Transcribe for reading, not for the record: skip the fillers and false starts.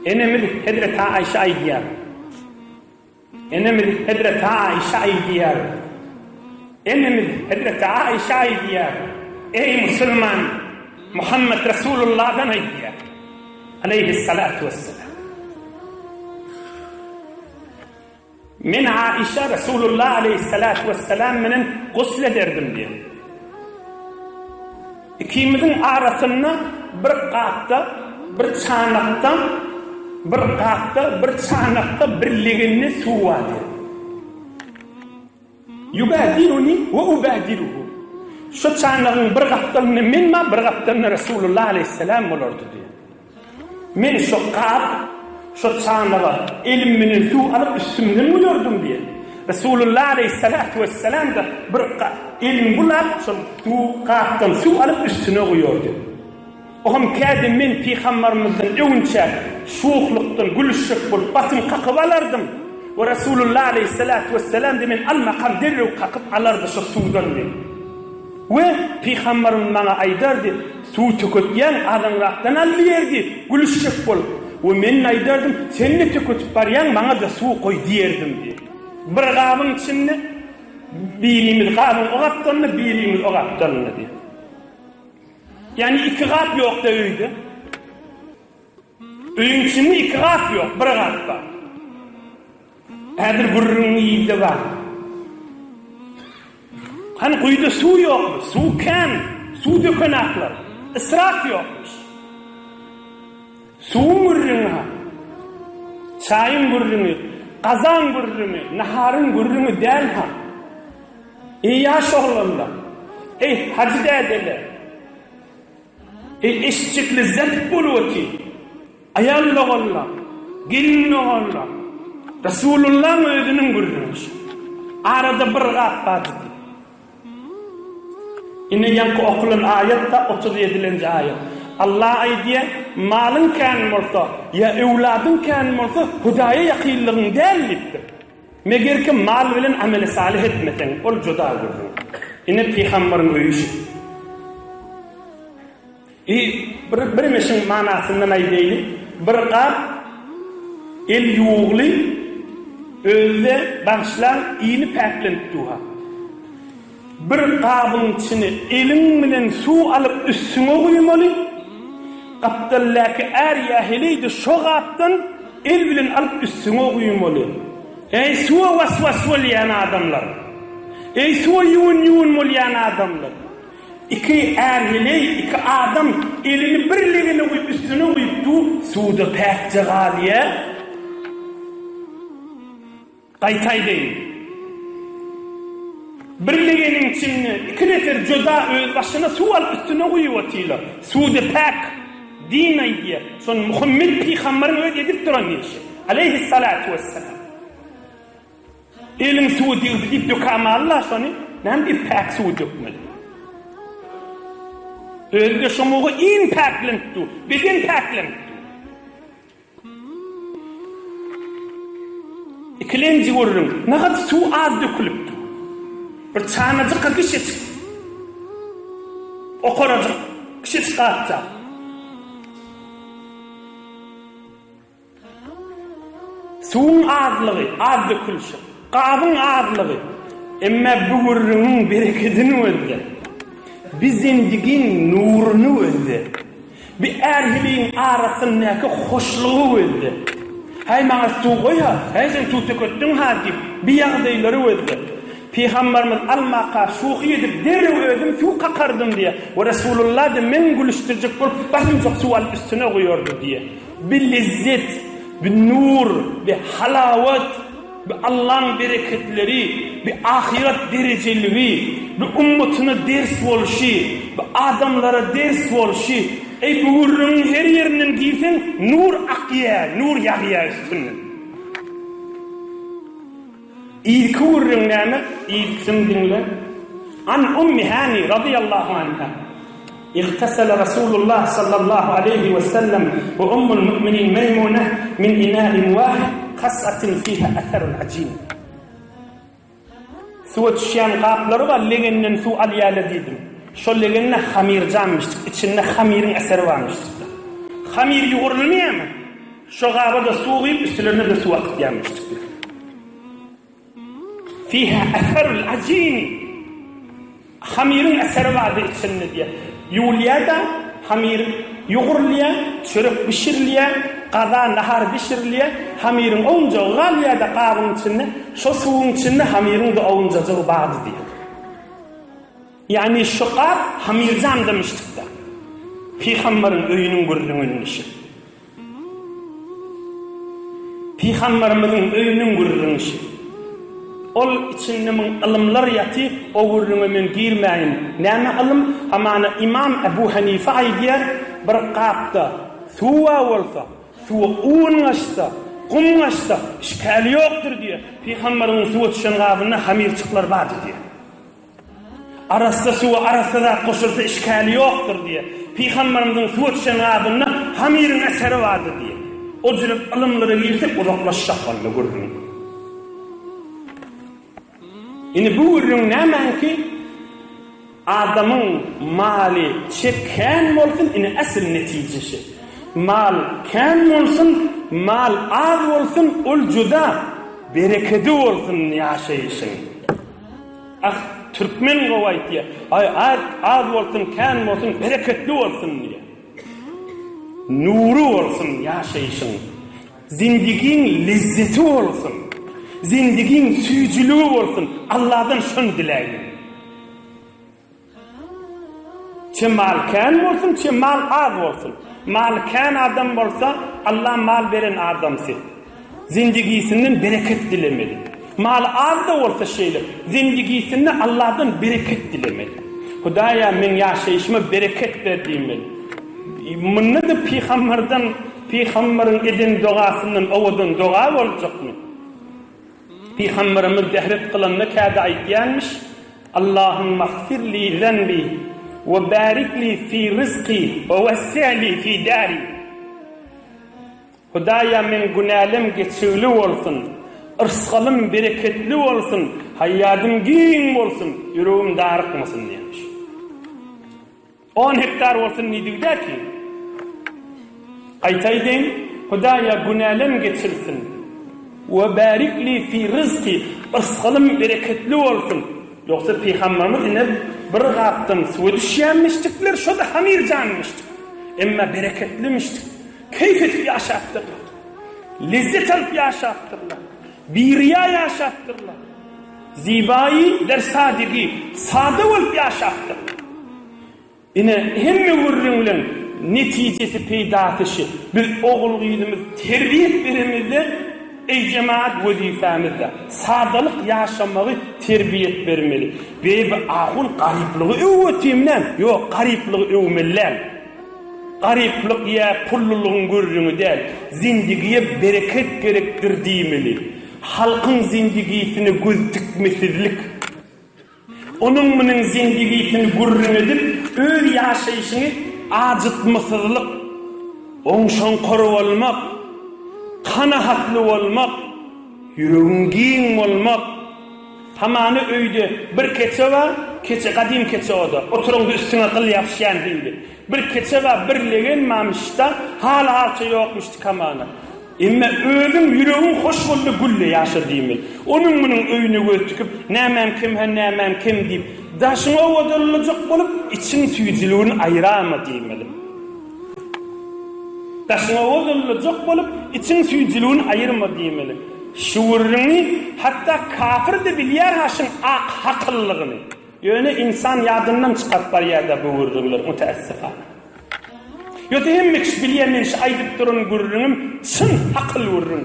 Enemiz Hezreti Aýşa aýdýar. Enemiz Hezreti Aýşa aýdýar. Enemiz Hezreti Aýşa aýdýar. Eý musulman, Muhammet Resulullahdan aýdýar. Aleýhissalatu wesselam. Men Aişa Resulullah aleýhissalatu wessalam menen gusl ederdim diýen. Ikimiziň arasynda bir gapda, bir çanakda, bir gapda, bir çanakda bir legende suw bar diýen. Ýubädiruni we ubädiruhu. Şu çanagyň bir gapdalynda men bar, bir gapdalynda Resulullah aleýhissalam bolardy diýen. Men şo gap, şo çanaga elim bilen suw alyp üstümden guýardym diýen. Resulullah aleýhissalatu wessalam-da bir elini bulap şol suw gapdan suw alyp üstüne guýardy. Ohem käde men pygambarymyzdan öwünçäk şuhlukdan gülüşjek bolup basym kakyp alardym. We Resulullah aleýhissalatu wessalam-da men almakam derrew kakyp alardy şo suwdan diýen. We pygambarymyz maňa aýdardy, Suw töketýäň, azanrakdan al diýerdi, gülüşjek bolup. We men aýdardym, Sen-de töketip barýaň, maňa-da suw goý diýerdim diýip. Bir gabyň içinde birimiz gabyň o gapdalynda, birimiz o gapdalynda diýip. Ýagny iki gap ýok-da öýde. Öýüň içinde iki gap ýok, bir gap bar. Häzir gürrüňiň yzy bar. Hany guýuda suw ýokmy? Suw kän, suw dökenaklar. Israf ýokmuş. Suwuň gürrüňi-ha. Çaýyň gürrüňi, gazaň gürrüňi, naharyň gürrüňi däl-ha. Eý ýaş oglanlar! Eý hajy dädeler! Eý eşitjek lezzet bolup otyr. Aýal doganlar, gelin doganlar, Resulullaň özüniň gürrüňi şu. Arada bir gap bardy diýip. Ine ýaňky okulan aýat-da 37-lenji aýat. Allah aýdýar, malyň kän bolsa, ýa öwladyň kän bolsa, Hudaýa ýakynlygyň däl diýipdir. Meger ki mal bilen ameli salyh etmeseň, ol juda gürrüň. Ine pygambaryň öýi şu. I bir bir meşiň manasyndan aýdaýly, bir gap el ýuwugly, özi-de bagyşlaň ini päklenip duha. Bir gabyň içine eliň bilen suw alyp üstüňe guýmaly, gapdaldaky är ýa heleý-de şo gapdan el bilen alyp üstüňe guýmaly. Eý suwa was-was bolýan adamlar! Eý suwa ýuwun-ýuwun bolýan adamlar! Iki är-heleý, iki adam elini bir legene guýup üstüne guýup dur, suw-da päkje galýar. Gaýta aýdaýyn. Bir legeniň içinde iki nefer joda özbaşyna suw alyp üstüne guýup otyrlar. Suw-da päk. Din aýdýar. Şony Muhammet pygambaryň özi edip duran işi. Aleýhissalatu wessalam. Eliň suwy degdi diýip dökämalyla şony. Näme diýip päk suwy dökmeli? Özi-de şoňugy iň päklenip dur. Beden päklenip dur. Ikilenji gürrüň, nagat suw az dökülipdir. Bir çanajyk kiçijik, okarajyk, kiçijik gapjak. Suwuň azlygy, az dökülişi, gabyň azlygy. Emma bu gürrüňiň berekedini gözle. Bi zendigiň nuruny gözle. Bi är-heleýiň arasyndaky hoşlugy gözle. Häý, maňa suw goý-ha, häý, sen suw töketdiň-ha diýip, bi ýagdaýlary gözle. Pygambarymyz almaka şuhy edip, derrew özüm suw kakardym diýýär. We Resulullah-da men gülüşdirjek bolup, basymjak suw alyp üstüne guýardy diýýär. Bi lezzet, bi nur, bi halawat, bi Allaň bereketleri, bi ahyret derejeligi, bi ummatyna ders bolşy, bi adamlara ders bolşy, eý bu gürrüňiň her ýerinden girseň nur akýa, nur ýagýa üstünden. Irki gürrüň näme? Irkisini diňle. An Ummi Hani razyýallahu anha, Igtasala Rasulullah sallallahu aleýhi we sellem we ummul mu'minin Meýmuneh min ina'in wahid kas'atin fiha atharul ajin. Suwa düşýän gaplary bar, legenden suw alýarlar diýdim. Şol legende hamyrjanmyşdyk, içinde hamyryň eseri barmyşdyk. Hamyr ýugrulmaýarmy? Şo gaba-da suw guýup, üstlerine-de suw akytýarmyşdyklar. Fiha eserul ajini. Hamyryň eseri bardy içinde diýýär. Ýuwulýar-da, hamyr ýugrulýar, çörek bişirilýär, gaza nahar bişirilýär, hamyryň owunjagy galýar-da gabyň içinde, şo suwuň içinde hamyryň-da owunjajygy bardy diýýär. Ýagny şo gap hamyrjamdamyşdyk-da. Pygambaryň öýüniň gürrüňini şi. Pygambarymyzyň öýüniň gürrüňi şi. Ol içinde müň ylymlar ýatyr, o gürrüňe men girmäýin. Näme ylym? Hamana Ymam Ebu Hanife aýdýar, bir gapda suw bar bolsa, suwa un gaçsa, gum gaçsa, işgäli ýokdur diýýär. Pygambaryň suwa düşen gabynda hamyrçyklar bardy diýýär. Arassa suwa arassa zat goşulsa işgäli ýokdur diýýär. Pygamberimiziň suwa düşen gabynda hamyryň eseri bardy diýýär. O jürek ylymlara girsek uzaklaşjak onda gürrüň. Indi bu gürrüň nämäňki? Adamyň maly çe kän bolsun ine asyl netije şi. Mal kän bolsun, mal az bolsun ol juda berekedi bolsun ýaşaýşyň. Ah, türkmen gowy aýtýa, Aý, az, az bolsun, kän bolsun, bereketli bolsun diýýä. Nury bolsun ýaşaýşyň. Zindigiň lezzeti bolsun. Zindigiň süýjüligi bolsun. Alladan şony diläýin. Çe mal kän bolsun, çe mal az bolsun. Maly kän adam bolsa, Allah mal beren adamsy. Zindigisinden bereket dilemeli. Maly az-da bolsa şeýle, zindigisinde Allahdan bereket dilemeli. Hudaýa meň ýaşaýşyma bereket ber diýmeli. Munda-da pygamberden, pygamberiň eden dogasyndan owadan doga boljakmy? Pygamberimiz dehret kylanda käde aýtýanmyş, Allahumma gfir li zenbi we barik li fi rizki we wessi' li fi dari. Hudaýa meň günälem geçigli bolsun, yrsgalym bereketli bolsun, haýýadym giň bolsun, ýüregim darykmasyn diýenmiş. On hektar bolsun diýdigdä ki. Gaýta aýdaýyn, Hudaýa günälem geçilsin. We barik li fi rizki, yrsgalym bereketli bolsun. Ýogsa pygamberimiz ine bir gapdan suwa düşýänmişdikler, şo-da hamyr janmyşdyk. Emma bereketlimişdik. Keýp edip ýaşapdyrlar. Lezzet alyp ýaşapdyrlar. Biryýa ýaşapdyrlar. Zibaýy der sadigi, sada bolup ýaşapdyr. Ine, hemme gürrüňleň netijesi, peýdasy şi. Biz ogul-gyzymyzy terbiýe beremizde, eý jemagat, wezipamizde sadalyk ýaşamagy terbiýe bermeli. Beýbi ahun garyplygy öwütimdäm? Ýok, garyplygy öwmeli däl. Garyplyk ýa pullulygyň gürrüňi däl. Zindigiýe bereket gerekdir diýmeli. Halkyň zindigisine göz dikmesizlik. Onuň-munuň zindigisini gürrüň edip, öz ýaşaýşyňy ajytmasyzlyk. Oňşoňkar bolmak, kanahatly bolmak, ýüregiň giň bolmak. Hamana öýde bir keçe bar, keçe gadym keçe oda, oturaňda üstüňe gyl ýapyşýan hili. Bir keçe bar, bir legen barmyş-da, hal-halça ýokmuşdy hamana. Emma özüň ýüregiň hoş boldy gülle ýaşa diýmeli. Onuň-munuň öýüne göz tikip, nämäm kem-hä, nämäm kem diýip, daşyňy owadanlajak bolup, içiň süýjüligini aýyrama diýmeli. Daşyňy owadanlajak bolup, içiň süýjüligini aýyrma diýmeli. Şu gürrüňi hatda kafir-de bilýär-ha şuň ak hakyllygyny. Ýöne ynsan ýadyndan çykaryp barýar-da bu gürrüňleri, mütäessifana. Ýogsa hemme kişi bilýär men şu aýdyp duran gürrüňim çyn hakyl gürrüň.